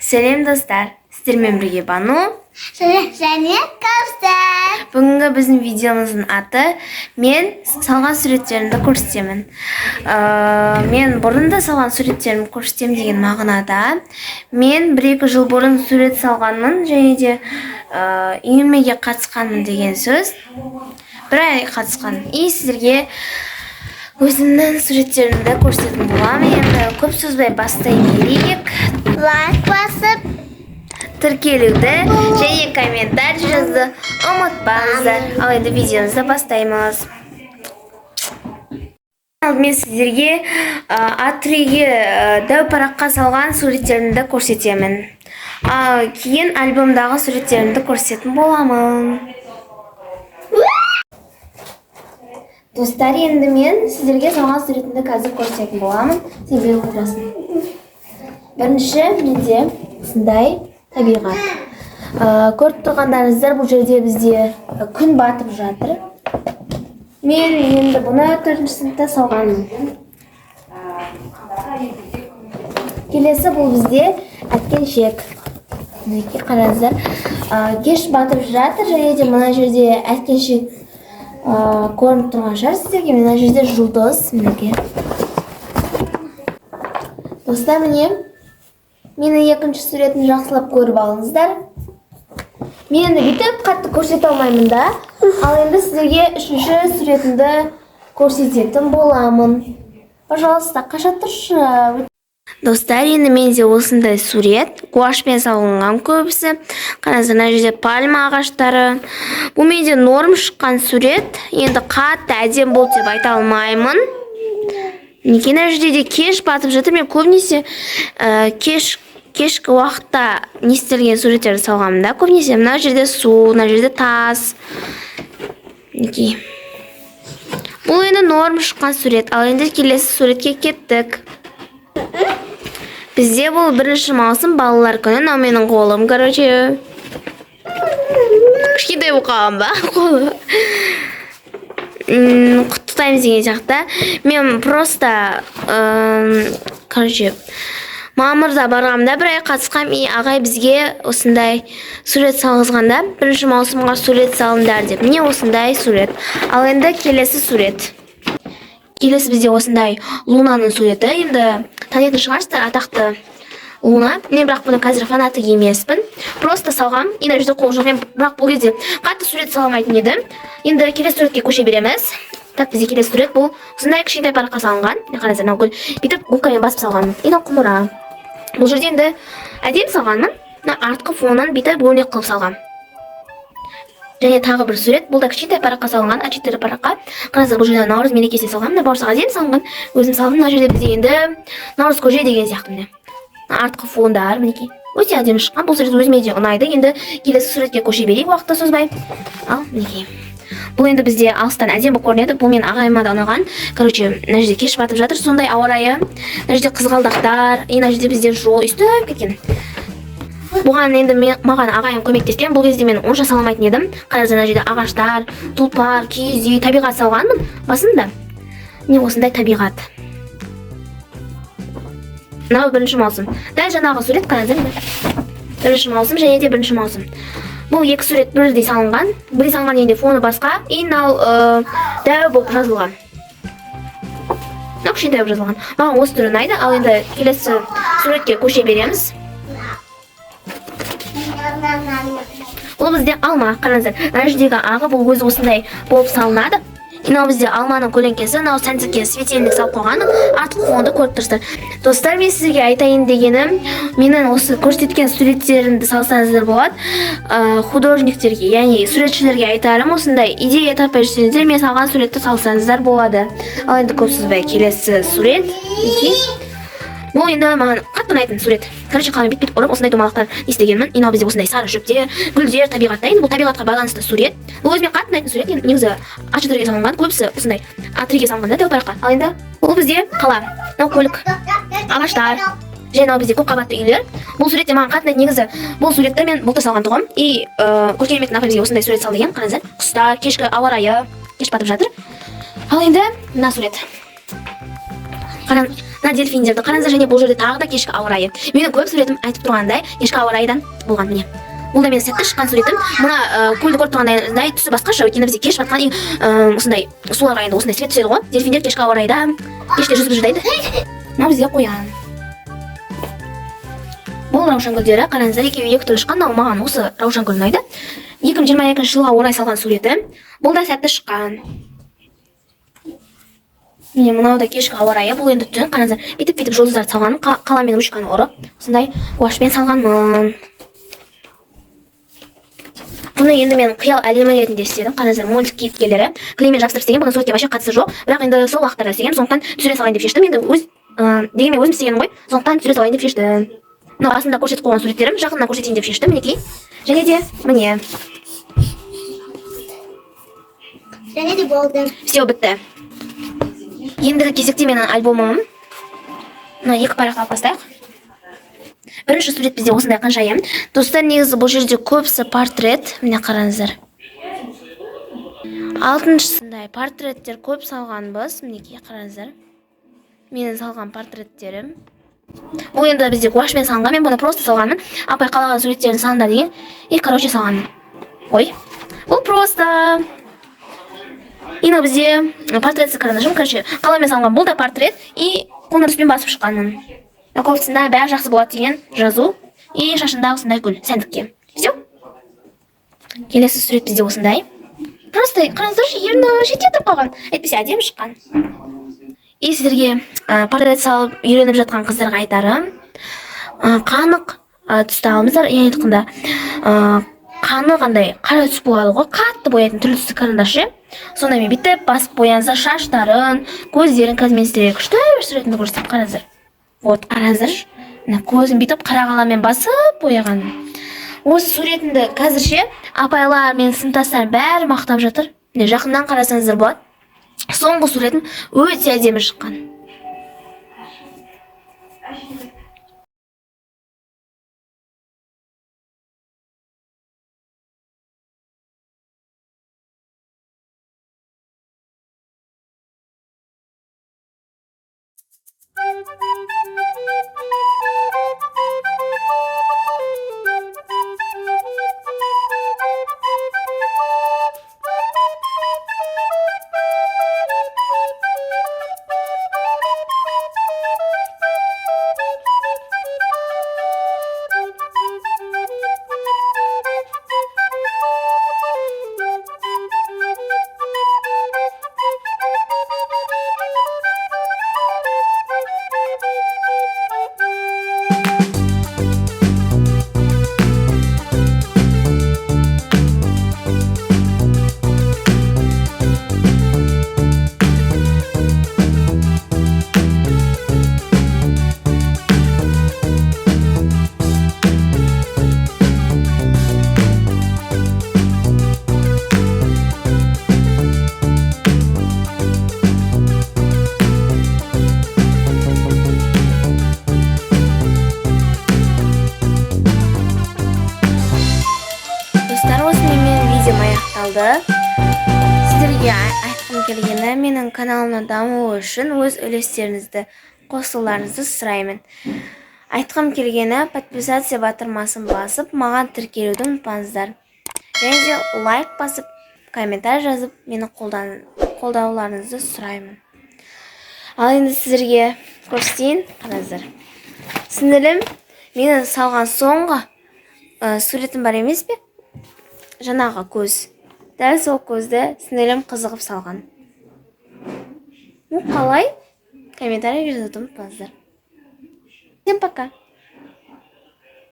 Сәлем, достар! Сіздермен бірге Бану. Және Кәусар. Бүгінгі біздің видеомыздың аты «Мен салған суреттерімді көрсетемін». Мен бұрын да салған суреттерімді көрсетемін деген мағынада. Мен 1-2 жыл бұрын сурет салғанмын және де үйірмеге қатысқанмын деген сөз. Бір ай қатысқан. И сіздерге өзімнің суреттерімді көрсететін боламын. Енді көп созбай бастай берейік. Лайк басып, тіркелуді және комментарий жазуды ұмытпаңыздар. Ал енді видеомызды бастаймыз. Алдымен сіздерге А3-ге, дәу параққа салған суреттерімді көрсетемін. Ал кейін альбомдағы суреттерімді көрсететін боламын. Достар, енді мен сіздерге салған суретімді қазір көрсететін боламын. Сен беріп отырасың. Бірінші менде осындай табиғат. Көріп тұрғандарыңыздар, бұл жерде бізде күн батып жатыр. Мен енді бұны төртінші сыныпта салғанмын. Келесі бұл бізде әткеншек. Мінекей, қараңыздар. Кеш батып жатыр және де мына жерде әткеншек көрініп тұрған шығар сіздерге. Мына жерде жұлдыз, мінекей. Достар, міне, менің екінші суретін жақсылап көріп алыңыздар. Мен енді бүйтіп қатты көрсете алмаймын да. Ал енді сіздерге үшінші суретімді көрсететін боламын. Пожалуйста, қаша тұршы. Достар, енді менде осындай сурет, гуашьпен салынған көбісі. Қараңыздар, мына жерде пальма ағаштары. Бұл менде норм шыққан сурет. Енді қатты әдемі болды деп айта алмаймын. Мінекей, мына жерде де кеш батып жатыр. Мен көбінесе кешкі уақытта не істелген суреттерді салғанмын да. Көбінесе мына жерде су, мына жерде тас. Мінекей. Бұл енді норм шыққан сурет. Ал енді келесі суретке кеттік. Бізде бұл 1 маусым, балалар күні. Мынау менің қолым, короче. Кішкентай болып қалған ба қолы? Құттықтаймыз деген сияқты. Мен просто, короче, мамырда барғанымда бір ай қатысқам, и ағай бізге осындай сурет салғызғанда, 1 маусымға сурет салыңдар деп. Міне, осындай сурет. Ал енді келесі сурет. Келесі бізде осындай лунаның суреті. Енді танитын шығарсыздар, атақты луна. Мен бірақ бұның қазір фанаты емеспін. Просто салғам. И мына жерде қол жоқ. Мен бірақ бұл кезде қатты сурет сала алмайтын едім. Енді келесі суретке көше береміз. Так, бізде келесі сурет бұл осындай кішкентай параққа салынған. Міне, қараңыздар, мынау гүл. Бүйтіп губкамен басып салғанмын. И мынау құмыра. Бұл жерде енді әдемі салғанмын. Мына артқы фонын бүйтіп өрнек қылып салғам. Және тағы бір сурет, бұл да кішкентай параққа салынған, А4 параққа. Қараңыздар, бұл жерде наурыз мерекесіне салған, мына бауырсақ әдемі салынған. Өзім салдым. Мына жерде бізде енді наурыз көже деген сияқты, міне. Артқы фондар, мінекей. Өте әдемі шыққан. Бұл сурет өзіме де ұнайды. Енді келесі суретке көше берейік уақытты созбай. Ал, мінекей. Бұл енді бізде алыстан әдемі болып көрінеді. Бұл менің ағайыма да ұнаған. Короче, мына жерде кеш батып жатыр, сондай ауа райы. Мына жерде қызғалдақтар, и мына жерде бізде жол өйстіп кеткен. Бұған енді маған ағайым көмектескен. Бұл кезде мен онша сала алмайтын едім. Қараңыздар, мына жерде ағаштар, тұлпар, киіз үй, табиғат салғанмын басында. Міне, осындай табиғат. Мынау 1 маусым. Дәл жаңағы сурет, қараңыздар, міне. 1 маусым және де 1 маусым. Бұл екі сурет бірдей салынған. Бірдей салынған, енді фоны басқа. И мынау дәу болып жазылған. Мынау кішкентай болып жазылған. Маған осы түрі ұнайды. Ал енді келесі суретке көше береміз. Бұл бізде алма, қараңыздар. Мына жердегі ағы бұл өзі осындай болып салынады. Мынау бізде алманың көлеңкесі, мынау сәндікке светильник салып қойған, артқы фонды көріп тұрсыздар. Достар, мен сізге айтайын дегенім, менің осы көрсеткен суреттерімді салсаңыздар болады. Художниктерге, яғни суретшілерге айтарым, осындай идея таппай жүрсеңіздер, мен салған суретті салсаңыздар болады. Ал енді көп созбай келесі сурет. Мінекей. Бұл енді маған қатты ұнайтын сурет. Короче, қаламмен бүйтіп бүйтіп ұрып, осындай домалақтар не істегенмін. И мынау бізде осындай сары шөптер, гүлдер, табиғатта. Енді бұл табиғатқа байланысты сурет. Бұл өзіме қатты ұнайтын сурет. Енді негізі А4-ге салынған, көбісі осындай А3-ге салынған да, дәу параққа. Ал енді бұл бізде қала. Мынау көлік, ағаштар. Және мынау бізде көп қабатты үйлер. Бұл сурет те маған қатты ұнайды. Негізі бұл суретті мен былтыр салған тұғым. И көркем апай бізге осындай сурет сал деген. Қараңыздар, құстар, кешкі ауа райы, кеш батып жатыр. Ал енді мына сурет. Мына дельфиндерді қараңыздар. Және бұл жерде тағы да кешкі ауа райы. Менің көп суретім, айтып тұрғандай, кешкі ауа райыдан болған. Міне, бұл да менің сәтті шыққан суретім. Мына көлді көріп тұрғандай, түсі басқаша, өйткені бізде кеш батқан и осындай суларға енді осындай свет түседі ғой. Дельфиндер кешкі ауа райда, кеште жүзіп жүреді. Мынау бізде қоян. Бұл раушан гүлдері, қараңыздар, екеуі екі түрлі шыққан. Мынау маған осы раушан гүлі ұнайды. 2022 жылға орай салған суреті. Бұл да сәтті шыққан. Міне, мынау да кешкі ауа райы. Бұл енді түн, қараңыздар, бүйтіп бүйтіп жұлдыздарды салғанмын. Қаламмен ручканы ұрып, осындай гуашьпен салғанмын. Бұны енді мен қиял әлемі ретінде істедім. Қараңыздар, мультик кейіпкерлері, клеймен жабыстырып істеген. Бұның суретке вообще қатысы жоқ, бірақ енді сол уақыттарда істегенмін, сондықтан түсіре салайын деп шештім. Енді өз дегенмен өзім істегенім ғой, сондықтан түсіре салайын деп шештім. Мынау басында көрсетіп қойған суреттерім, жақыннан көрсетейін деп шештім. Мінекей, және де міне. Және де болды. Все, бітті. Ендігі кезекте менің альбомым. Мына екі парақ алып тастайық. Бірінші сурет бізде осындай қаншайым. Достар, негізі бұл жерде көбісі портрет. Міне, қараңыздар. Алтыншысындай портреттер көп салғанбыз. Мінекей, қараңыздар, менің салған портреттерім. Бұл енді бізде гуашьпен салынған. Мен бұны просто салғанмын. Апай қалаған суреттерін салыңдар деген и, короче, салғанмын. Ой, бұл просто. И мынау бізде портрет с карандашом. Короче, қаламмен салынған бұл да портрет и қоңыр түспен басып шыққанмын. Мына кофтасында «Бәрі жақсы болады» деген жазу и шашында осындай гүл сәндікке. Все, келесі сурет бізде осындай. Просто қараңыздаршы, ерні шетте тұрып қалған, әйтпесе әдемі шыққан. И сіздерге, портрет салып үйреніп жатқан қыздарға айтарым: қанық түсті алыңыздар. Яғни айтқанда, қаны қандай қара түс болады ғой, қатты бояйтын түрлі түсті карандаш ше, сондаймен бүйтіп басып бояңыздар шаштарын, көздерін. Қазір мен сіздерге күшті бір суретімді көрсетемін, қараңыздар. Вот, қараңыздаршы, мына көзін бүйтіп қара қаламмен басып бояғаным. Осы суретімді қазір ше апайлар мен сыныптастарым бәрі мақтап жатыр. Міне, жақыннан қарасаңыздар болады. Соңғы суретім өте әдемі шыққан. Достар, осымен менің видеом аяқталды. Сіздерге айтқым келгені: менің каналымның дамуы үшін өз үлестеріңізді қосуларыңызды сұраймын. Айтқым келгені: подписаться батырмасын басып, маған тіркелуді ұмытпаңыздар және де лайк басып, комментарий жазып, мені қолдауларыңызды сұраймын. Ал енді сіздерге көрсетейін, қараңыздар. Сіңілім менің салған соңғы суретім бар емес пе, жаңағы көз, дәл сол көзді сіңілім қызығып салған. Ну қалай, комментарий жазуды ұмытпаңыздар. Всем пока.